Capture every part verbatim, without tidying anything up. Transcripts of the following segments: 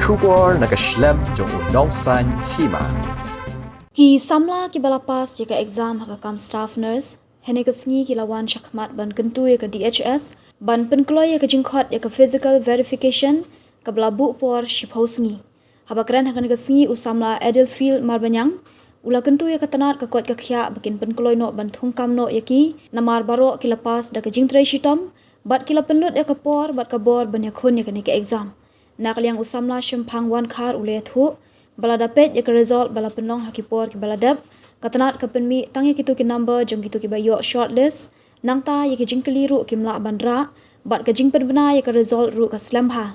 Khubor na ka shlem jong u nongsaiñ hima. Ki samla kiba la pass ïa ka exam ha ka kam staff nurse hynne ka sngi ki la wan shakhmat ban kyntu ïa ka D H S ban pynkloi ïa ka jingkhot ïa ka physical verification kaba la buh por shiphew sngi. Haba kren ha kane ka sngi u samla Edelfield Marbaniang u la kyntu ïa ka tnat ka koit ka khiah ba kin pynkloi noh ban thungkam noh ïa ki namar baroh ki la pass da ka jingtrei shitom bad ki la pynlut ïa ka por bad ka bor ban ïakhun ïa kane ka exam. Na ka liang u samla Shemphang Wankhar u la ïathuh ba lada peit ïa ka result ba la pynlong ha ki por kiba la dep, ka tnat ka pynmih tang ïa kito ki number jong kito kiba ïoh shortlist, nangta ïa ki jingkylli ruh kim lah ban rah bad ka jingpynbna ïa ka result ruh ka slem bha.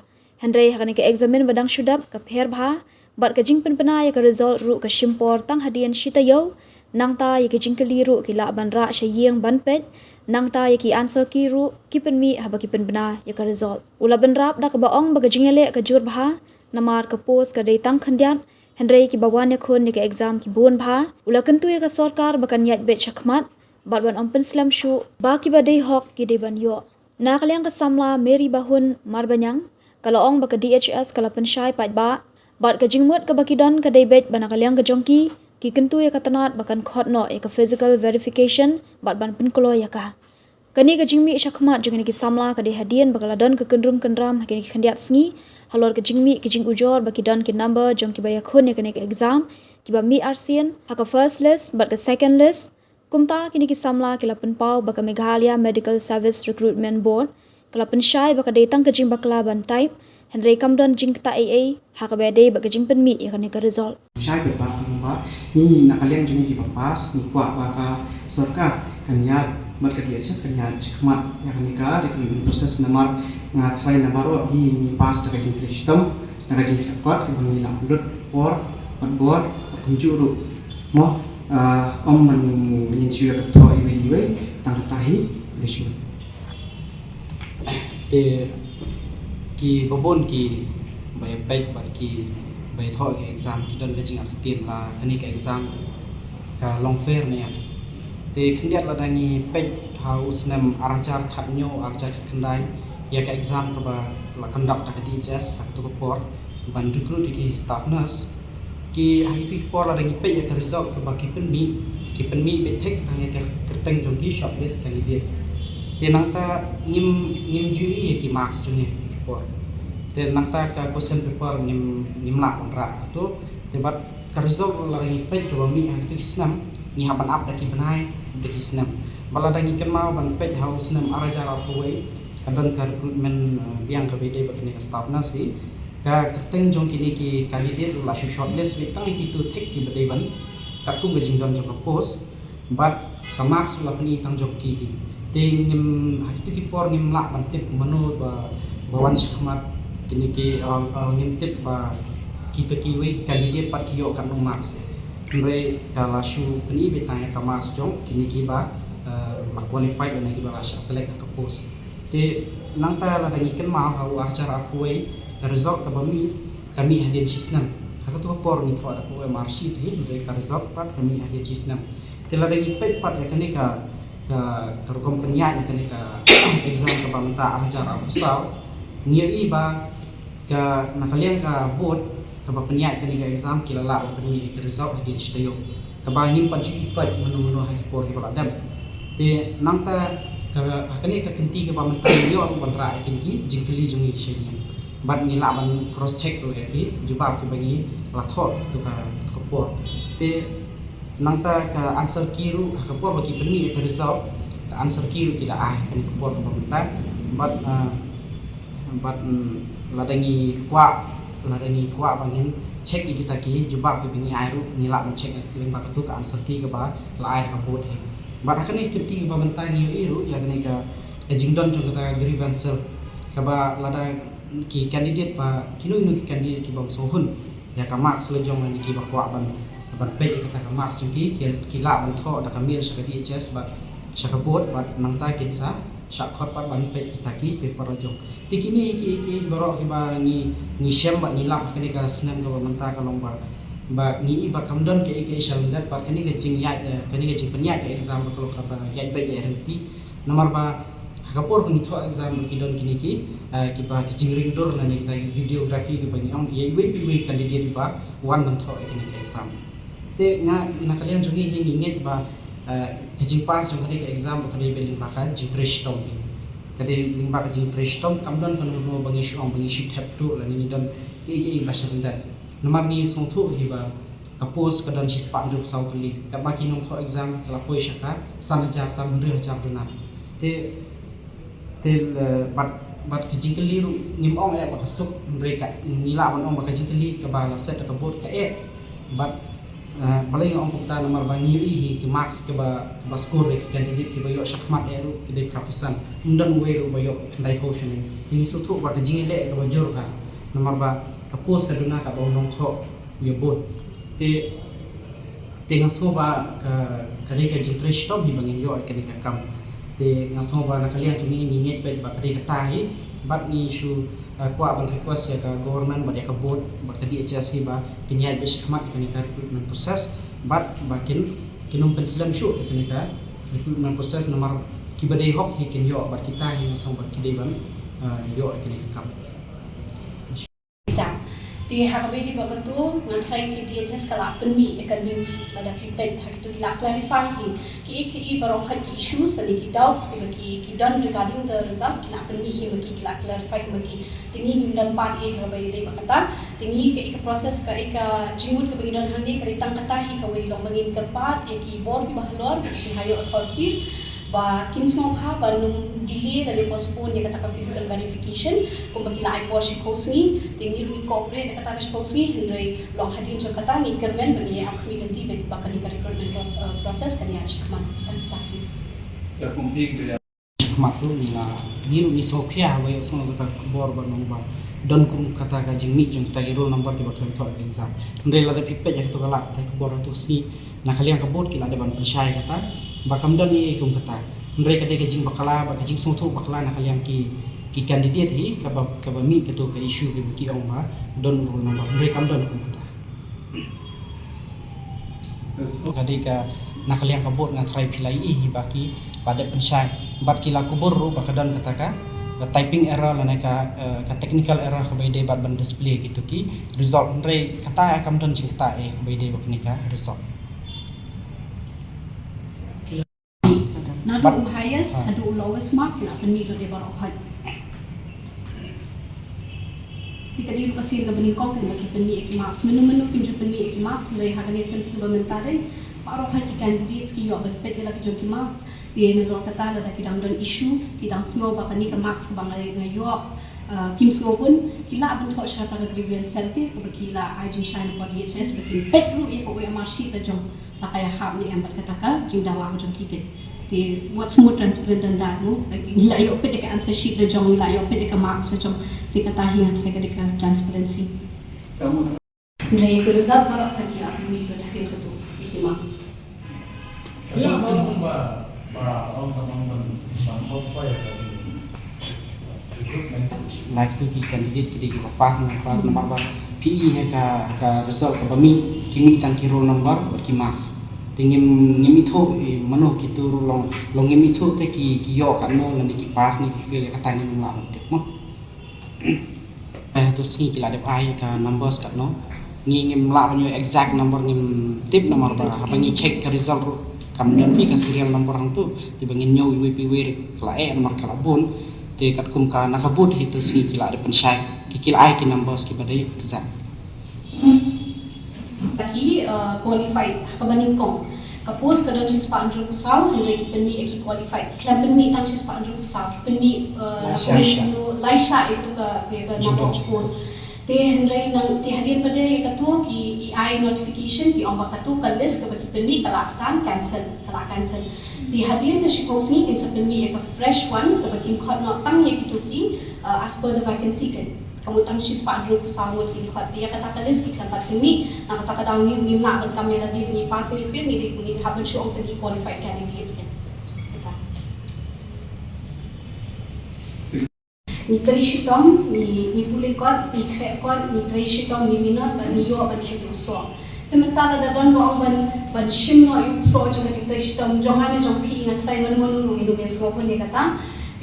Hynrei ha kane ka examin ba dang shu dep ka pher bha bad ka jingpynbna ïa ka result ruh ka shim por tang hadien shi taïew, nangta ïa ki jingkylli ruh ki lah ban rah sha ïing ban peit, nangta ïa ki answer key ruh ki pynmih haba ki pynbna ïa ka result. U la bynrap da kaba ong ba ka jingïaleh ka jur bha namar ka post ka dei tang khyndiat, hynrei kiba wan ïakhun ïa ka exam ki bun bha. U la kyntu ïa ka sorkar ba kan ïaid beit shakhmat bad ban ym pynslem shuh ba kiba dei hok ki dei ban ïoh. Na ka liang ka samla Mary Bahun Marbaniang ka la ong ba ka D H S ka la pynshai paidbah bad ka jingmut kaba ki don ka dei beit ba na ka liang ka jong ki ki kyntu ïa ka tnat ba kan khot noh ïa ka physical verification bad ban pynkloi ïa ka. Kane ka jingmih shakhmat jong kine ki samla ka dei hadien ba ka la don ka kynrum kynram ha kine ki khyndiat sngi halor ka jingmih ki jingujor ba ki don ki number jong kiba ïakhun ïa kane ka exam kiba mih arsien ha ka first list bad ka second list. Kumta kine ki samla ki la pynpaw ba ka Meghalaya Medical Service Recruitment Board ka la pynshai ba ka dei tang ka jingbakla ban type, hynrei kam don jingktah ei ei ha kaba dei bad ka jingpynmih ïa kane ka result. Shai bad ba kumba ngi na ka liang jong ngi kiba pass ngi kwah ba ka sorkar kan ïaid bad ka D H S kan ïaid shakhmat ïa kane ka recruitment process namar nga tharai na baroh hi ngi pass da ka jingtrei shitom, da ka jingtrei kot kaba ngi la pynlut por bad bor bad kumjuh ruh mo, ah, ym ban ngin shu ïa ka thoh iwei iwei tang kata hi. Khublei shibun. Te kiba bun kiba ïa peit bad kiba ïa thoh ka exam ki don ka jingartatien la kane ka exam ka long fair ne em. Te khyndiat lada ngi peit ha u snem ar hajar khathynñiew ar hajar khatkhyndai ïa ka exam kaba la conduct da ka D H S ha kato ka por ban recruit ïa ki staff nurse. Ki ha kito ki por lada ngi peit ïa ka result kaba ki pynmih, ki pynmih beit thik tang ïa ka kyrteng jong ki shortlist candidate. Te nangta ngim, ngim ju ïohi ïa ki marks jong ngi ha kito ki por. Te nangta ka question paper ngim, ngim lah ban rah kato. Te bad ka result lada ngi peit kaba mih ha kito ki snem ngi hap ban ap da ki bnai da ki snem. Bad lada ngi kynmaw ban peit ha u snem ar hajar arphew wei ka don ka recruitment, eh, biang kaba ïadei bad kane ka staff nurse hi. Ka kyrteng jong kine ki candidate ruh la shu shortlist beit tang ïa kito thik kiba dei ban katkum ka jingdon jong ka post. Bad ka marks ruh la pyni tang jong ki hi. Te ngim ha kito ki por ngim lah ban tip mano ba, ba wan shakhmat kine ki, uh, uh, ngim tip ba kita kiwei ki candidate pat ki ïoh katno marks. Hynrei ka la shu pyni beit tang ïa ka marks jong kine kiba, uh, la qualified lane kiba la shah select ha ka post. Te nangta lada ngi kynmaw ha u ar hajar arphew wei ka result kaba mih, ka mih hadien shi snem. Ha kato ka por ngi thoh da ka O M R sheet hi, hynrei ka result pat ka mih hadien shi snem. Te lada ngi peit pat ïa kane ka, ka, ka rukom pynïaid ïa kane ka exam kaba mynta ar hajar arphew saw, ngi ïohi ba ka na ka liang ka board kaba pynïaid kane ka exam ki la lah ban pynmih ïa ka result hadien shi taïew. Kaba ngim pat ju ïohi pat mano mano ha ki por kiba la dep. Te nangta ka, ha kane ka kynti kaba mynta ngi ïoh ruh ban rah ïa kine ki jingkylli jong ngi sha ïing. Bad ngi lah ban cross check ruh ïa ki jubab kiba ngi la thoh kato ka, kato ka por. Te nangta ka answer key ruh ha ka por ba ki pynmih ïa ka result, ka answer key ruh ki da ai ha kane ka por kaba mynta. Bad, ah, bad, mm, lada ngi kwah, lada ngi kwah ba ngin check ïa kita ki jubab kiba ngi ai ruh ngi lah ban check ïa ki lyngba kato ka answer key kaba la ai da ka board hi. Bad ha kane ka kynti kaba mynta ngi ïohi ruh ïa kane ka, ka jingdon jong kata ka grievance cell kaba lada ki candidate ba kino kino ki candidate kibym sngewhun ïa ka marks la jong lane kiba kwah ban, ban peit ïa kata ka marks jong ki, ki, ki lah ban thoh da ka mail sha ka D H S bad sha ka board bad nangta kin sa shah khot pat ban peit kita ki paper la jong. Te kine ki, ki baroh kiba ngi, ngi shem bad ngi lap ha kane ka snem kaba mynta ka long ba, ba ngi i ba kam don kaei kaei sha lyndet bad kane ka jingïaid, eh, kane ka jingpynïaid ka exam ba ka long kaba ïaid beit ïaid ryntih. Namar ba ha Ka por ba ngi thoh exam ruh ki don kine ki, eh, kiba ki jingring dur lane kita ki videography kiba ngi ong ïa iwei pa iwei candidate ba wan ban thoh ïa kine ki exam. Te nga na ka liang jong ngi hi ngi ngeit ba, eh, ka jingpass jong kane ka exam ka dei ba lyngba ka jingtrei shitom hi. Ka dei lyngba ka jingtrei shitom, kam don kano kano ba ngi shu ong ba ngi shu thep tuh lane ngi don kiei kiei ba sha bynta. Namar ngi sngewthuh hi ba ka post ka don shispah hynriewphew saw tylli. Katba ki nongthoh exam ka la poi sha ka san hajar tam hynriew hajar duna. Te, te, eh, bad, bad ka jingkylli ruh ngim ong eh ba ka suk, hynrei ka ngi lah ban ong ba ka jingkylli kaba la set da ka board ka eh. Bad, eh, balei nga ong kumta, namar ba ngi ïohi hi ki marks kaba, kaba score da ki candidate kiba ïoh shakhmat eh ruh ki dei phra phew san. Ym don uwei ruh ba ïoh khyndaiphew shane. Te ngi sngewthuh ba ka jingïaleh kaba jur ka. Namar ba ka post ka duna kaba u nongthoh ïa bun. Te, te nga sngew ba ka, ka dei ka jingtrei shitom hi ba ngin ïoh ïa kane ka kam. Te nga sngew ba na ka liang jong ngi ngi ngeit beit ba ka dei kata hi, bad ngi shu, eh, kwah ban request ïa ka government bad ïa ka board bad ka D H S hi ba kin ïaid beit shakhmat ïa kane ka recruitment process bad ba kin, kin ym pynslem shuh ïa kane ka recruitment process, namar kiba dei hok hi kin ïoh bad kita hi nga sngew ba ki dei ban, eh, ïoh ïa kane ka kam. Te ha kaba ïadei bad kato, ngan tharai ki D H S ka la pynmih ïa ka news, lada phi peit ha kito ki la clarify hi kiei kiei baroh ki issues lane ki doubts kiba ki, ki don regarding the result, ki la pynmih hi ma ki, ki la clarify hi ma ki. Te ngi ngim don part eh ha kaba ïadei bad kata. Te ngi kaei ka process, kaei ka jingmut kaba ngi don hangne ka dei tang kata hi, kawei long ba ngin kyrpad ïa ki bor kiba halor, ki higher authorities, ba kin sngewbha ban ym delay lane postpone ïa kata ka physical verification, kumba ki la ai por shiphew sngi. Te ngi ruh ngi cooperate ïa kata ka shiphew sngi, hynrei long hadien jong kata ngi kyrmen ba ngi ïa ap khmih lynti beit ba kane ka recruitment, uh, process kan ïaid shakhmat. Tang kata hi. Ïa kumpi ka ïa shakhmat ruh ngi la, ngi ruh ngi sngewkhia haba ïohsngew kata ka khubor ba nong ba don kum kata ka jingmih jong kita ki roll number kiba khlem thoh exam. Hynrei lada phi peit ïa kato ka lad, kata ka khubor hato sngi, na ka liang ka board ki la dep ban pynshai kata ba kam don ei ei kum kata. Hynrei ka dei ka jingbakla bad ka jingsngewthuh bakla na ka liang ki, ki candidate hi kaba, kaba mih kato ka issue kaba ki ong ba don roll number, hynrei kam don kum kata. Ka dei ka, na ka liang ka board nga tharai phi la ïohi hi ba ki la dep pynshai bad ki la kubur ruh ba ka don kata ka, ka typing error lane ka, eh, ka technical error kaba ïadei bad ban display kito ki result, hynrei kata kam don jingkata eh kaba ïadei bad kane ka result. Naduh u highest haduh u lowest mark la pynmih lut ïa baroh khoit. Te ka dei ruh ka sien kaba nyngkong kaba ki pynmih ïa ki marks. Mynno mynno kim ju pynmih ïa ki marks, hynrei ha kane ka kynti kaba mynta dei baroh khoit ki candidates ki ïoh ban peit ïa la ki jong ki marks. Te nalor kata lada ki dang don issue, ki dang sngew ba kane ka marks kaba nga, nga ïoh, uh, kim sngew hun, ki lah ban thoh sha kata ka grievance cell te, kaba ki la ai jingshai na ka D H S ba kin peit ruh ïa ka O M R sheet la jong. La ka ïahap ne em bad kata ka jingdawa ka jong ki kit. Te what's more transparent than that, no? Like, ngi la ïoh peit ïa ka answer sheet la jong, ngi la ïoh peit ïa ka marks la jong. Te kata hi nga tharai ka dei ka transparency. Hynrei ïa ka result baroh ka ki la pynmih lut hadien kato ïa ki marks. Ïa, ba, ba, ba, ba, ba, ba, ba, ba, La kito ki candidate ki dei kiba pass ne pass namar ba phi i ha ka, ka result kaba mih, ki mih tang ki roll number bad ki marks. Te ngim, ngim ithuh, eh, mano kito ruh long, long ngim ithuh te ki, ki ïoh katno lane ki pass ne ki fail, ïa kata ngim lah ban tip mo. Eh, to sngi ki la dep ai ka numbers katno. Ngi ngim lah ban ïoh exact number, ngim tip namar ba haba ngi check ka result ruh kam don phi ka serial number hangto. Te ba ngin ñiew iwei pa iwei ruh ka la eh namar ka la bun. Te katkum ka na ka board hi to sngi ki la dep pynshai. Ki, ki la ai ki numbers kiba dei exact. Ki, uh, qualified ha kaba nyngkong. Ka post ka don shispah hynriewphew saw, hynrei ki pynmih ïa ki qualified. Khlem pynmih tang shispah hynriewphew saw, ki pynmih, uh, laisha, laisha ïa to ka, ïa ka number of post. Te hynrei nang, te hadien pat de ïa kato ki, i ai notification, ki ong ba kato ka list kaba ki pynmih ka la stan cancel, ka la cancel. Te hadien ka shiphew sngi kin sa pynmih ïa ka fresh one kaba kin khot noh tang ïa kito ki, uh, as per the vacancy, kan. Ka mut tang shispah hynriewphew saw ngut kin khot. Te ïa kata ka list ki khlem pat pynmih. Na kata ka daw ngi, ngim lah ban kam ïa lade ba ngi pass ne fail, ngi dei, ngi hap ban shu ong tang ki qualified candidates, kan. Kata. Ngi trei shitom, ngi, ngi pule kot, ngi khreh kot, ngi trei shitom, ngi minot, bad ngi ïoh ban khet ïa u soh. Te mynta lada don ba ong ban, ban shim noh ïa u soh jong ka jingtrei shitom jong nga ne jong phi, nga tharai mano mano ruh ngin ym ïasngewbha ïa kata.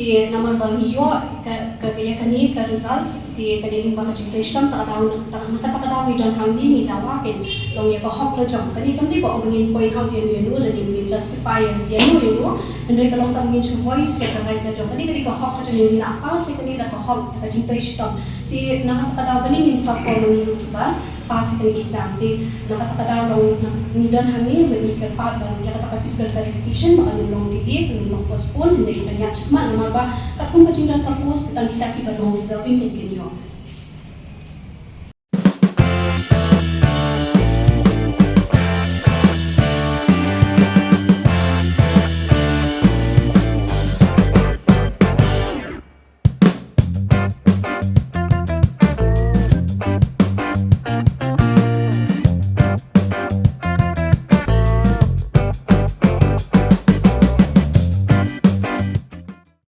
Te namar ba ngi ïoh ka, ka, ka ïa kane ka result, te ka dei lyngba ka jingtrei shitom. Ta ka daw, na, ta, na kata ka daw ngi don hangne, ngi dawa pynlong ïa ka hok la jong. Kane kam dei ba ong ngin point out ïa no ïa no lane ngin justify ïa no ïa no. Hynrei ka long tang ngin shu voice ïa ka right la jong. Kane ka dei ka hok la jong, ngi la pass ïa kane da ka hok, da ka jingtrei shitom. Te na kata ka daw kane ngin suffer ma ngi ruh kiba pass ïa kane ka exam. Te na kata ka daw long, na, ngi don hangne, ma ngi kyrpad ba ïa kata ka physical verification ba kan ym long delay, kan ym long postpone, hynrei kan ïaid shakhmat, namar ba katkum ka jingdon ka post, tang kita kiba long deserving kin, kin ïoh.